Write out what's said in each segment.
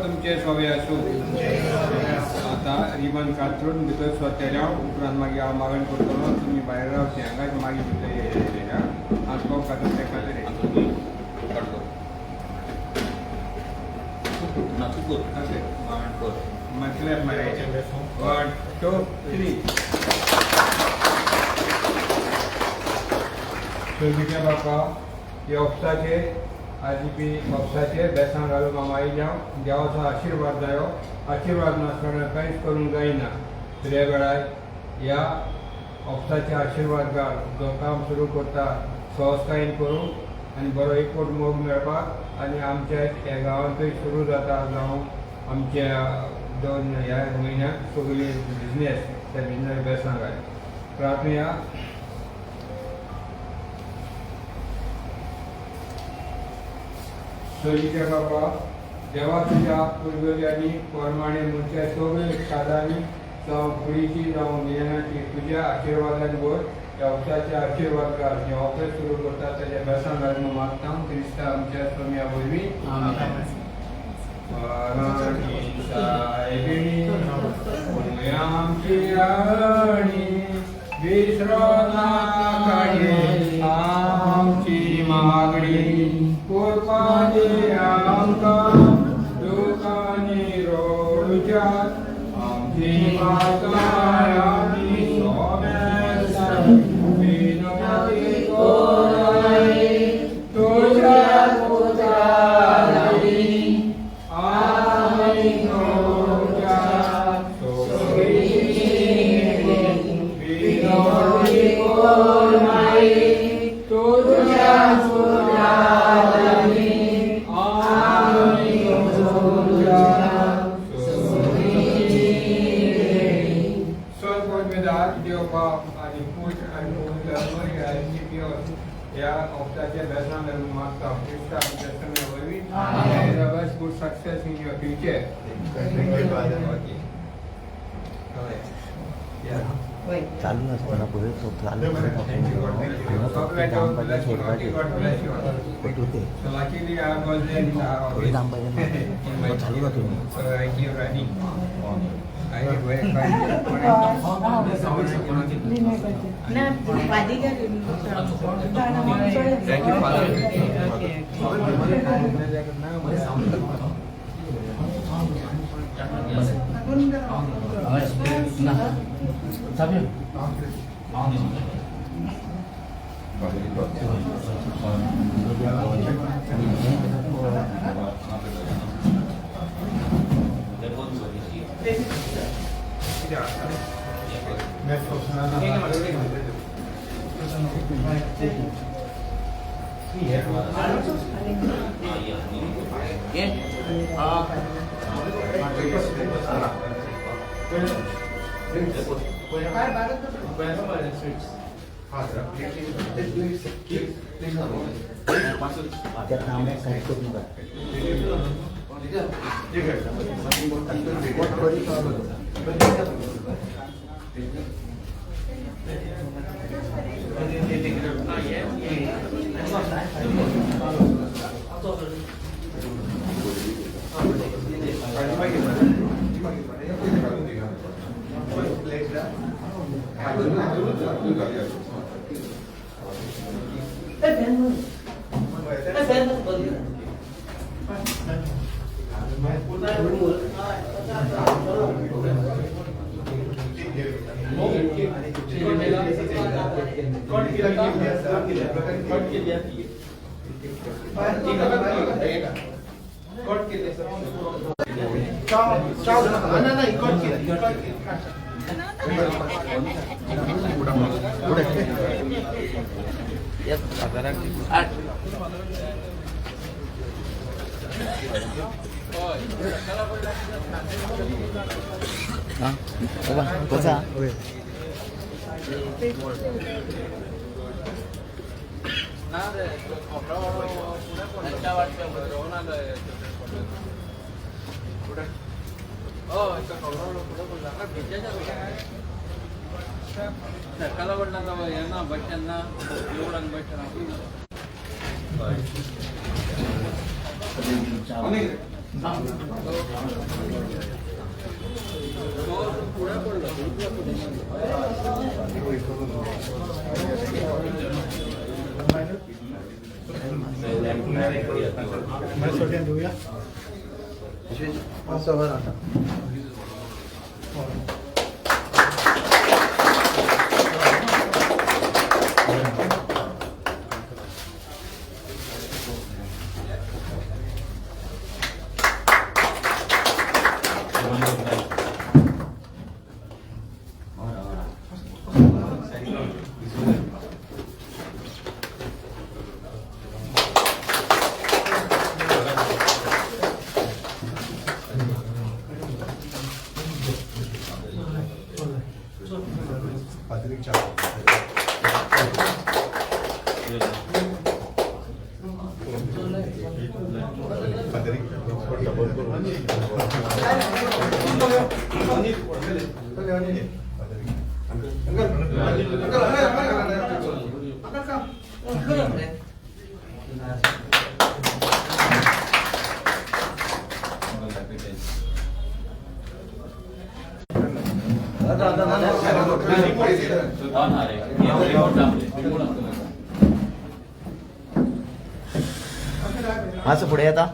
तुमचे सोवे आसूं. आतां रिबन कातरून भितर सोतेल्या उपरांत मागीर हांव मागण करतलो, तुमी भायर रावचे हांगा, मागीर भितर येयले. हांव कोप कातरून तेका तरी अशें मागीर क्लॅप मारायचें. 1 2 3. सुर्गीच्या बापा, ह्या ऑफिसाचे आजी बी ऑफिसाचे बेसां घालून हांव आयल्या. देवाचो आशिर्वाद जायो. आशिर्वाद नासतना कांयच करूंक जायना. त्या वेळार ह्या ऑफिसाचे आशिर्वाद घाल. जो काम सुरू करता सहजतायेन करूं आनी बरो एकवट मोग मेळपाक आनी आमच्या ह्या गांवांतूय सुरू जाता जावं. आमच्या 2 ह्या म्हयन्याक सगळी बिजनेस त्या बिजनेस बेसां घाल. प्रार्थना. सोजीच्या बापा देवा, तुज्या पुर्वजांनी प्रमाणे मनशा सगळे सादांनी जावं कुडीची जावं गिन्यानाची तुज्या आशिर्वादान भर. ह्या ऑफिसाचे आशिर्वाद घाल. जें ऑफिस सुरू करता ताच्या बेसां घाल म्हूण मागता क्रिस्ता आमच्या सोम्या वरवीं. राणी सायबिणी आमची राणी, विसरो नाका आमची मागणी, कृपा दी आमकां दुकांनी रडुच्या आमची माताय आनी सोमेस्तां विनवती कोराय तुज्या पुता लागीं आमी करुच्या विनवती कोराय तुज्या पुता लागीं आमी करुच्या. सदपदवेदार देव बाप आनी पूत आनी पवित्र आत्मो ह्या ऑफिसाच्या बेसां घालून मागता क्रिस्ता आमच्या सोम्या वरवीं. Good success in your future. Thank you, Father. Okay. Yeah. चालू नसताना पुढे तो चालू. Thank you, God bless you. फक्त दांबाचे सोडपाचे कट होते. So luckily I was there in the थोडे दांबाचे ना चालू राहतो. So I give running. I where. ना पादिगर. Thank you, Father. Okay. त्यात नाव काय करू नका. हां बाबा कसा. पडला बस स्टँड ना एवढा बस स्टँड. मातसो फुडें येता.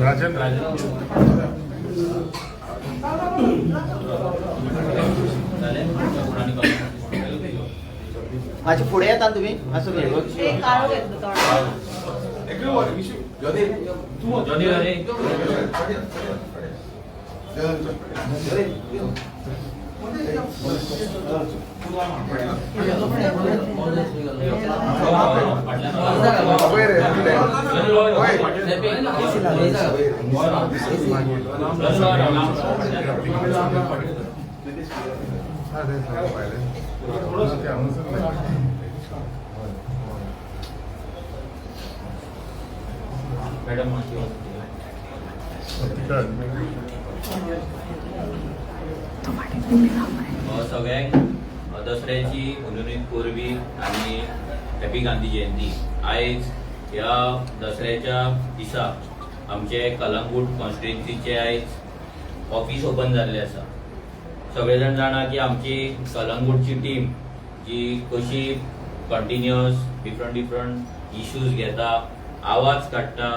राजन मातशें फुडें येता तुमी मातसो. सगळ्यांक दसऱ्याची हुनहुनीत परबी आनी हॅपी गांधी जयंती. आयज ह्या दसऱ्याच्या दिसा आमचे कलंगूट कॉन्स्टिट्युएन्सीचे आयज ऑफिस ओपन जाल्लें आसा. सगळे जाण जाणा की आमची कलंगूटची टीम जी कशी कंटिन्युअस डिफरंट डिफरंट इश्यूज घेता, आवाज काडटा,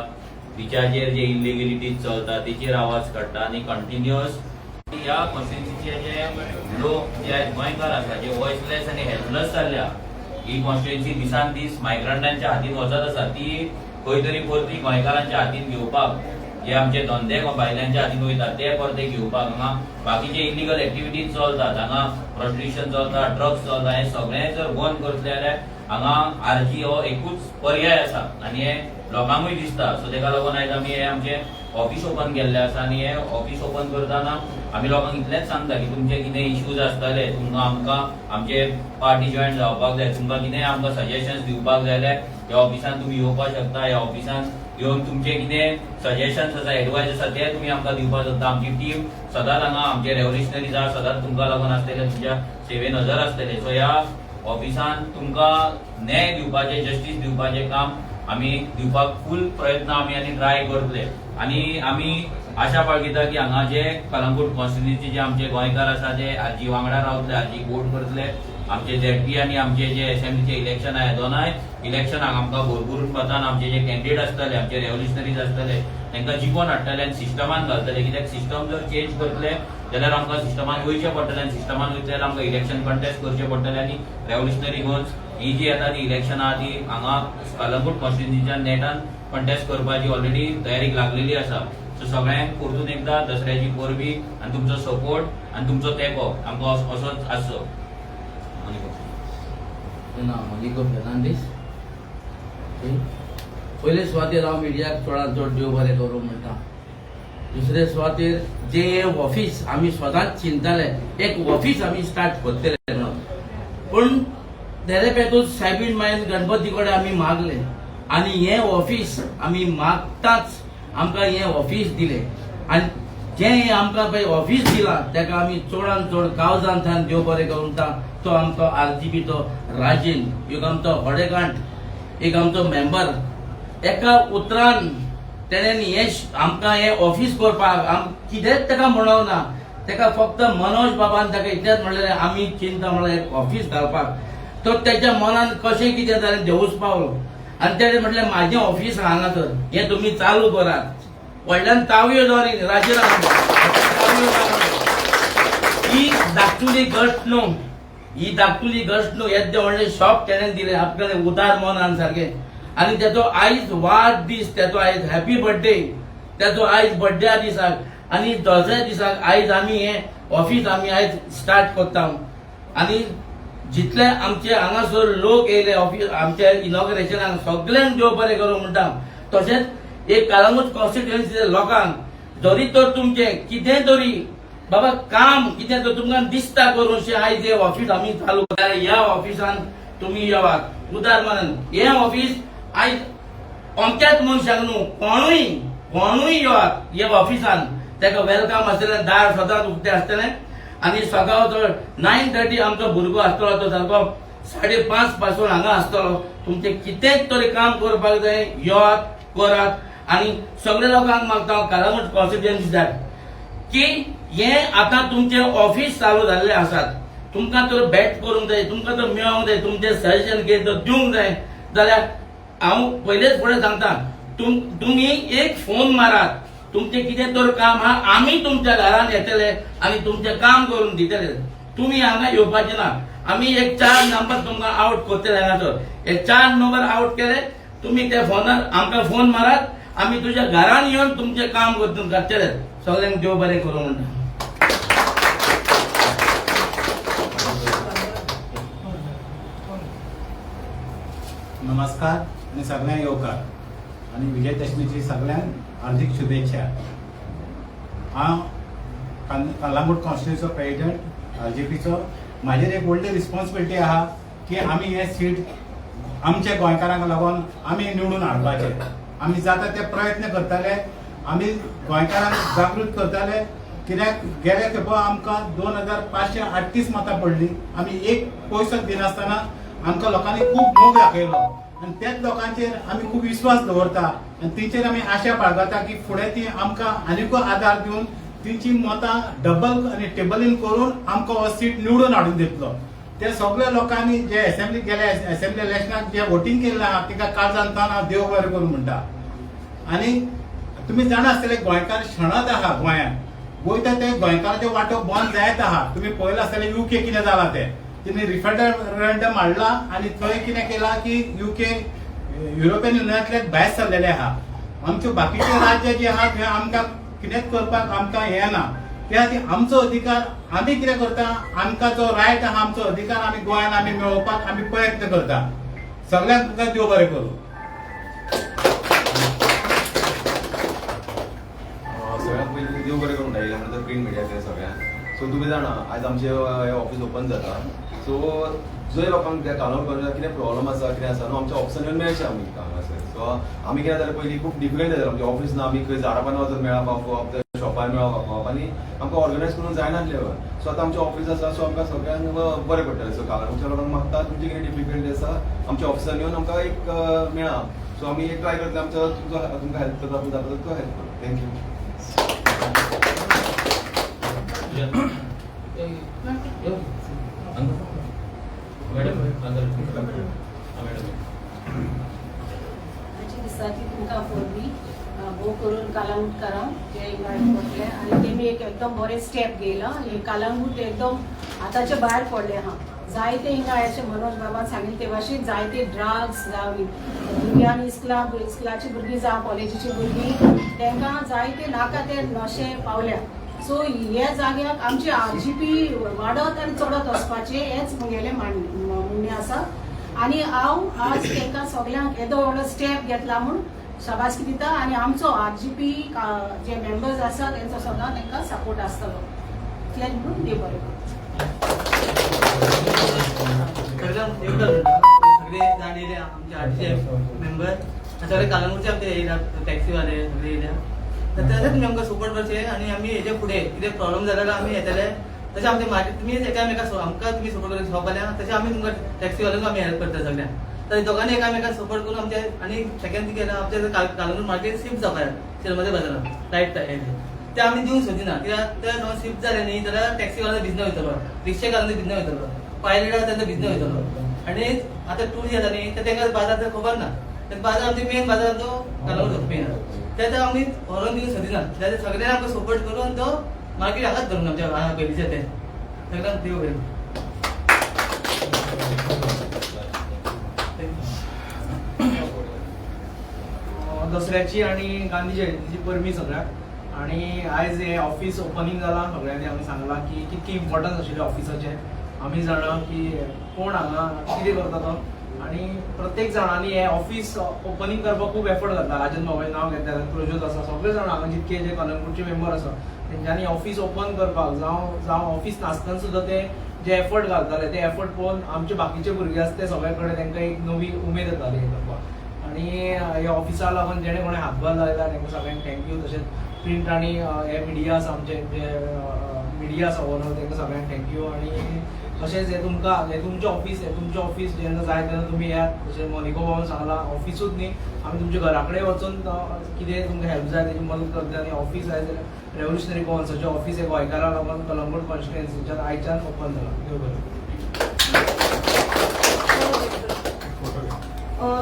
बिचाचेर जे इलिगलिटीज चलता तेचेर आवाज काडटा आनी कंटिन्युअस ह्या कॉन्स्टिट्युएन्सीचे जे लोक जे गोंयकार आसा जे वॉयसलेस आनी हेल्पलेस जाल्ल्या ही कॉन्स्टिट्युएन्सी दिसान दीस मायग्रंटांच्या हातीन वचत आसा ती खंय तरी परती गोंयकारांच्या हातीन घेवपाक, जे आमचे धंदे भायल्यांच्या हातीन वयता ते परते घेवपाक हांगा बाकीचे इलिगल एक्टिविटीज चलतात, हांगा प्रोस्टिट्युशन चलता, ड्रग्स चलता, हें सगळें जर बंद करतले जाल्यार हांगा आरजी हो एकूच पर्याय आसा आनी हें लोकांकूय दिसता. सो तेका लागून आयज आमी हें आमचें ऑफिस ओपन केल्लें आसा आनी हें ऑफिस ओपन करतना आमी लोकांक इतलेंच सांगता की तुमचे कितें इश्यूज आसतले, तुमकां आमकां आमचे पार्टी जॉयन जावपाक जाय, तुमकां कितें आमकां सजेशन्स दिवपाक जाय जाल्यार ह्या ऑफिसान तुमी येवपाक शकता. ह्या ऑफिसान येवन तुमचे कितें सजेशन्स आसा, एडवायस आसा ते तुमी आमकां दिवपाक शकता. आमची टीम सदांच हांगा आमचे रेव्होल्युशनरीज आसा सदांच तुमकां लागून आसतले, तुमच्या सेवेन हजर आसतले. सो ह्या ऑफिसान तुमकां न्याय दिवपाचें, जस्टीस दिवपाचें काम आमी दिवपाक फूल प्रयत्न आमी आनी ट्राय करतले. आनी आमी आशा बाळगिता की हांगा जे कलंगूट कॉन्स्टिट्युएन्सी जे आमचे गोंयकार आसा ते आरजी वांगडा रावतले, आरजी वोट करतले. आमचे झेडपी आनी आमचे जे असेंब्लीचे इलेक्शन आहा दोनाय इलेक्शनाक आमकां भरपूर मतान आमचे जे कॅन्डिडेट आसतले, आमचे रेव्होल्युशनरीज आसतले तांकां जिखोवन हाडटले आनी सिस्टमान घालतले. कित्याक सिस्टम जर चेंज करतले जाल्यार आमकां सिस्टमान वयचें पडटलें आनी सिस्टमान वयतले जाल्यार आमकां इलेक्शन कंटेस्ट करचें पडटलें आनी रेव्होल्युशनरी गोन्स ही जी येता ती इलेक्शनां आहा ती हांगा कलंगूट कॉन्स्टिट्युएन्सीच्या नेटान कंटेस्ट करपाची ऑलरेडी तयारीक लागलेली आसा. सो सगळ्यांक परतून एकदा दसऱ्याची परबी आनी तुमचो सपोर्ट आनी तुमचो तेंको आमकां असोच आसचो. नांव मनिको फेर्नांडीस. पयले सुवातेर हांव मिडियाक चडांत चड देव बरें करूं म्हणटा. दुसरे सुवातेर जे ऑफिस आमी सदांच चिंतताले एक ऑफिस आमी स्टार्ट करतले म्हणून, पूण तेरेपेतूच सायबीन मायन गणपती कडेन आमी मागले आनी हें ऑफिस आमी मागताच आमकां हें ऑफिस दिलें. आनी जें आमकां पळय ऑफीस दिलां ताका आमी चडान चड काळजांतल्यान देव बरें करूं म्हणटा. तो आमचो आरजीपी तो राजेन एक आमचो हडेकांठ एक आमचो मेंबर एका उतरान तेणेन हें आमकां हें ऑफीस करपाक आम कितेंच ताका म्हणोंक ना. ताका फक्त मनोज बाबान ताका इतलेंच म्हणलें आमी चिंता म्हणल्यार एक ऑफीस घालपाक. तो तेच्या मनान कशें कितें जालें देवूच पावलो आनी तेणें म्हटलें म्हाजें ऑफीस हांगासर हें तुमी चालू करात. व्हडल्यान तावयो जावन राजेन ही धाकटुली गश्ट न्हू, ही धाकटुली गश्ट न्हू. येद्दें व्हडलें शॉप तेणें दिलें आपल्याला उदार मनान सारकें. आनी तेचो आयज वाडदीस, तेचो आयज हॅपी बर्थडे, तेचो आयज बर्थडे दिसाक आनी दसऱ्या दिसाक आयज आमी हें ऑफीस आमी आयज स्टार्ट करता. आनी जितले आमचे हांगासर लोक येयले ऑफीस आमच्या इनॉग्रेशनाक सगल्यांक देव बरें करूं म्हणटा. तशेंच एक कळंगूट कॉन्स्टिट्युएन्सीच्या लोकांक जरी तर तुमचें कितें तरी बाबा काम कितें तर तुमकां दिसता करून शें आयज हें ऑफीस आमी चालू जाल्यार ह्या ऑफिसान तुमी येवात उदार मनान. हें ऑफीस आयज अमक्याच मनशांक न्हू, कोणूय कोणूय येवात ह्या ऑफिसान, ताका welcome आसतलें, दार सदांच उक्तें आसतलें. आनी सकाळचो 9:30 आमचो भुरगो आसतलो तो सारको 5:30 पासून हांगा आसतलो. तुमचें कितेंच तरी काम करपाक जाय येवात करात. आनी सगळे लोकांक मागता हांव कळंगूट कॉन्स्टिट्युएन्सीच्याक की हें आतां तुमचें ऑफीस चालू जाल्लें आसात, तुमकां तर भेट करूंक जाय, तुमकां तर मेळोंक जाय, तुमचें सजेशन कितें तर दिवंक जाय जाल्यार हांव पयलेच फुडें सांगता तुमी एक फोन मारात, तुमचें कितें तर काम आहा आमी तुमच्या घरान येतले आनी तुमचें काम करून दितले. तुमी हांगा येवपाचें ना. आमी एक 4 नंबर तुमकां आवट करतले हांगासर. हे 4 नंबर आवट केले तुमी त्या फोनार आमकां फोन मारात, आमी तुज्या घरान येवन तुमचें काम करून घालतले. सगल्यांक देव बरें करूं म्हणटा. नमस्कार आनी सगळ्यांक येवकार आनी विजयदशमीची सगळ्यांक हार्दीक शुभेच्छा. हांव कळंगूट कॉन्स्टिट्युएन्सीचो प्रेजिडेंट आरजीपीचो. म्हाजेर एक व्हडली रिस्पॉन्सिबिलिटी आहा की आमी हे सीट आमच्या गोंयकारांक लागून आमी निवडून हाडपाचे. आमी जाता ते प्रयत्न करताले, आमी गोंयकारांक जागृत करताले. कित्याक गेल्या खेपो आमकां 2538 मतां पडली. आमी एक पयसो दिनासतना आमकां लोकांनी खूब मोग दाखयलो आनी त्याच लोकांचेर आमी खूब विस्वास दवरता आनी तेंचेर आमी आशा बाळगता की फुडें ती आमकां आनीकूय आदार दिवन तेंची मतां डबल आनी टेबलीन करून आमकां हो सीट निवडून हाडून दितलो. ते सगळ्या लोकांनी जे एसेंब्ली गेले एसेंब्ली इलेक्शनाक जे वोटींग केल्लें आहा तिका काळजांतल्यान हांव देव बरें करूं म्हणटा. आनी तुमी जाणा आसतले गोंयकार शणत आहा, गोंयांत वयता ते गोंयकाराचे वांटो बंद जायत आहा. तुमी पळयलां आसतलें युके कितें जालां तें, तिणे रिफरेंडम हाडला आनी थंय कितें केलां की युके युरोपियन युनियनांतल्यान भायर सरलेले आहा. आमच्यो बाकीचे राज्य जे आहा थंय आमकां कितेंच करपाक आमकां हें ना. त्या खातीर आमचो अधिकार आमी कितें करता, आमकां जो रायट आहा आमचो अधिकार आमी गोंयान आमी मेळोवपाक आमी प्रयत्न करता. सगळ्यांक तुमकां देव बरें करूं. सगळ्यांत पयलीं देव बरें करूं म्हणटा म्हणटा प्रिंट मिडियाचे सगळ्यांक. सो तुमी जाणा आयज आमचें हें ऑफीस ओपन जाता. सो जंय लोकांक त्या कळंगूट कितें प्रॉब्लम आसा कितें आसा न्हू आमच्या ऑफिसान येवन मेळचें आमी हांगासर. सो आमी कितें जालें पयलीं खूब डिफिकल्ट जातालें, आमचें ऑफीस ना, आमी खंय झाडां पानां वचून मेळप आपोवप, शॉपार मेळप आपोवप आनी आमकां ऑर्गनायज करून जायनासलें. सो आतां आमचें ऑफीस आसा, सो आमकां सगळ्यांक बरें पडटलें. सो कळंगूटच्या लोकांक मागता तुमची कितें डिफिकल्टी आसा आमच्या ऑफिसान येवन आमकां एक मेळा. सो आमी एक ट्राय करतले आमचो तुमचो तुमकां हेल्प करता जाता तो हेल्प करूं. Thank you. Madam म्हाजी दिसता की तुमकां परबीं भोव करून कळंगूटकारांक ते हिंगा पडले आनी तेमी एक एकदम बरें स्टेप घेयलां. हे कळंगूट एकदम आतांचे भायर पडले आहा. जायते हिंगा अशें मनोज बाबान सांगिल्लें ते भाशेन जायते ड्रग्स जावं भुरग्यांनी इस्कुलाची भुरगीं जावं कॉलेजीची भुरगीं तांकां जायते नाका ते नशे पावल्या. सो ह्या जाग्याक आमची आरजीपी वाडत आनी चडत वचपाचें हेंच म्हगेलें म्हणणें आसा. आनी हांव आज तांकां सगल्यांक येदो व्हडलो स्टेप घेतला म्हूण शाबासकी दिता आनी आमचो आरजीपी जे मेंबर्स आसा तेंचो सदां तांकां सपोर्ट आसतलो. इतलें म्हणून देव बरें करूं. सगळे जाण येयले आमचे आरजीचे मेंबर, सगळे कळंगूटचे आमचे येयल्या, टॅक्सीवाले सगळे येयल्या. तशें तुमी आमकां सपोर्ट करचें आनी आमी हेजे फुडें कितें प्रॉब्लम जाल्यार आमी येतले. तशें आमचे मार्केट तुमी एकामेका आमकां तुमी सपोर्ट करून शॉपवाल्यांक, तशें आमी तुमकां टॅक्सीवाल्यांक आमी हेल्प करता सगळ्यांक. तर दोगांनी एकामेकांक सपोर्ट करून आमचे. आनी सेकंड कितें आमचे कलंगूट मार्केट शिफ्ट जावपाक जाय शिरमते बाजारान रायट हेजेर, ते आमी दिवंक सोदिना, कित्याक ते समज शिफ्ट जाले न्ही जाल्यार टॅक्सीवाल्यांचो बिजनस वयतलो, रिक्षेकारांचो बिजनस वयतलो, पायलटा तेंचो बिजनस वयतलो. आनी आतां टुरिस्ट येता न्ही ते तांकां बाजार तर खबर ना, ते बाजार आमचे मेन बाजार आमचो कलंगूट मेन, ते आमी व्हरोन दिवंक सोदिना. जाल्यार सगळ्यांनी आमकां सपोर्ट करून तो मार्केट हांगाच धरून आमच्या हांगा पयलींचे ते सगळ्यांक देव बरें. दसऱ्याची आनी गांधी जयंतीची परबीं सगळ्यांक. आनी आयज हें ऑफीस ओपनींग जालां, सगळ्यांनी हांगा सांगलां की कितकें इम्पॉर्टन्स आशिल्लें ऑफिसाचें. आमी जाणा की कोण हांगा कितें करता तो, आनी प्रत्येक जाणांनी हें ऑफीस ओपनींग करपाक खूब एफर्ट घातला. राजन बाबाचें नांव घेतलें, प्रज्योत आसा, सगळे जाण हांगा जितके जे कलंगूटचे मेंबर आसा तेंच्यांनी ऑफीस ओपन करपाक जावं जावं ऑफीस नासतना सुद्दां ते जे एफर्ट घालताले ते एफर्ट पळोवन आमचे बाकीचे भुरगे आसा ते सगळे कडेन तांकां एक नवी उमेद येताली हें करपाक. आनी ह्या ऑफिसा लागून जेणे कोणें हातभार लायला तांकां सगळ्यांक thank you. तशेंच प्रिंट आनी हे मिडिया आसा, आमचे जे मिडिया आसा ओवरऑल तांकां सगळ्यांक thank you. आनी तशेंच हें तुमकां हें तुमचें ऑफीस, हें तुमचें ऑफीस जेन्ना जाय तेन्ना तुमी येयात. तशें मोनिको बाबान सांगलां, ऑफिसूच न्ही, आमी तुमच्या घरा कडेन वचून कितें तुमकां हेल्प जाय तेजी मदत करतले. आनी ऑफीस आयज रेव्होल्युशनरी गोवन्साचें ऑफीस हे गोंयकारां लागून कलंगूट कॉन्स्टिट्युएन्सीच्यान आयच्यान ओपन जालां. देव बरें.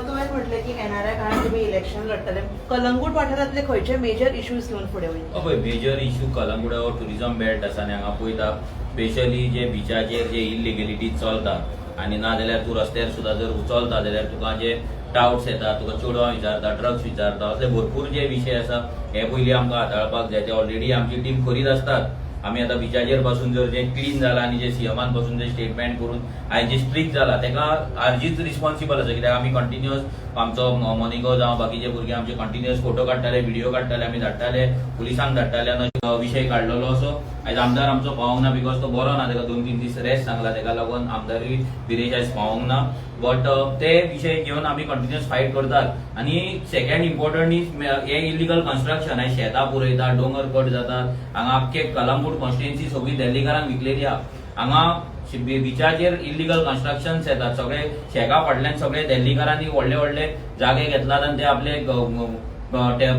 तुवें म्हटलें की येणाऱ्या काळात तुमी इलेक्शन लढतले, कलंगूट वाठारांतले खंयचे मेजर इश्यूज घेवन फुडें वयतले? पळय, मेजर इश्यू कलंगुटा हो टुरिझम बेल्ट आसा आनी हांगा पळयता स्पेशली जे बिचाचेर जे इलिगेलिटी चलता आनी ना जाल्यार तूं रस्त्यार सुद्दां जर उचलता जाल्यार तुका जे टावट्स येता, तुका चेडवां विचारता, ड्रग्स विचारता, असले भरपूर जे विशय आसा हे पयलीं आमकां हाताळपाक जाय. ते ऑलरेडी आमची टीम करीत आसतात. आमी आतां बिचाचेर पासून जर जे क्लीन जाला आनी जे सीएमान पासून जे स्टेटमेंट करून आयज जे स्ट्रिक्ट जाला तेका आरजीच रिस्पॉन्सिबल आसा, कित्याक आमी कंटिन्युअस आमचो मोनिको जावं बाकीचे भुरगे आमचे कंटिन्युअस फोटो काडटाले, व्हिडिओ काडटाले, आमी धाडटाले, पुलिसांक धाडटाले आनी विशय काडलेलो. असो आयज आमदार आमचो पावोंक ना because तो बरो ना, तेका 2-3 दीस रेस्ट सांगला, तेका लागून आमदारूय विरेश आयज पावोंक ना. बट ते विशय घेवन आमी कंटिन्युअस फायट करतात. आनी सेकंड इम्पॉर्टंट is हे इलिगल कन्स्ट्रक्शन. आयज शेतां पुरयतात, दोंगर कट जातात, हांगा आख्खे कलंगूट कॉन्स्टिट्युएन्सी सगळी दिल्लीकारांक विकलेली आहा. हांगा बिचाचेर इलिगल कन्स्ट्रक्शन येतात, सगळे शेका फाटल्यान सगळे दिल्लीकारांनी व्हडले व्हडले जागे घेतलात आनी ते आपले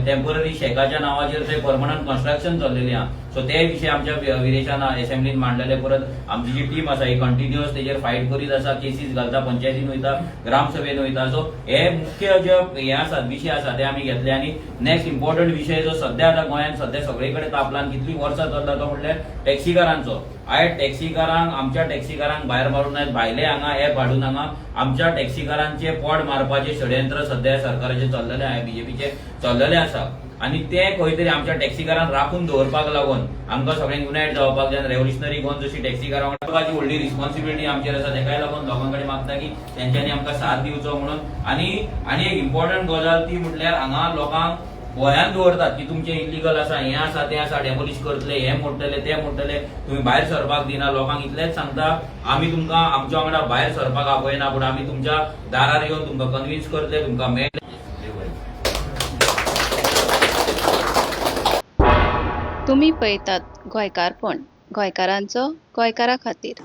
टेम्पररी शेकाच्या नांवाचेर ते परमनंट कन्स्ट्रक्शन चल्लेली आहा. सो ते विशय आमच्या विरेशान असेंब्लीन मांडलेले. परत आमची जी टीम आसा ही कंटिन्युअस तेजेर फायट करीत आसा, केसीस घालता, पंचायतीन वयता, ग्रामसभेन वयता. सो हे मुख्य जे हे आसात विशय आसा ते आमी घेतले. आनी नेक्स्ट इम्पॉर्टंट विशय जो सध्या आतां गोंयांत सध्या सगळे कडेन तापला आनी कितलीं वर्सां चल्ला तो म्हणल्यार टॅक्सीकारांचो. आयज टॅक्सीकारांक, आमच्या टॅक्सीकारांक भायर मारून आयज भायले हांगा एप हाडून हांगा आमच्या टॅक्सीकारांचे पोट मारपाचे षडयंत्र सध्या सरकाराचे चल्लेले आहा, बीजेपीचे चल्लेले आसा. आनी ते खंय तरी आमच्या टॅक्सीकारांक राखून दवरपाक लागून आमकां सगळ्यांक युनायट जावपाक जाय. रेव्होल्युशनरी गोवन जशी टॅक्सीकारां वांगडा व्हडली रिस्पॉन्सिबिलिटी आमचेर आसा, तेकाय लागून लोकां कडेन मागता की तेंच्यांनी आमकां साथ दिवचो म्हणून. आनी आनी एक इम्पॉर्टंट गजाल ती म्हटल्यार हांगा लोकांक भंयान दवरतात की तुमचें इलिगल आसा, हें आसा, तें आसा, डेमोलिश करतले, हें मोडटले, तें मोडटले, तुमी भायर सरपाक दिना. लोकांक इतलेंच सांगता, आमी तुमकां आमच्या वांगडा भायर सरपाक आपयना, पूण आमी तुमच्या दारार येवन तुमकां कन्विन्स करतले, तुमकां मेळटले. तुमी पळयतात गोंयकारपण, गोंयकारांचो गोंयकारा खातीर.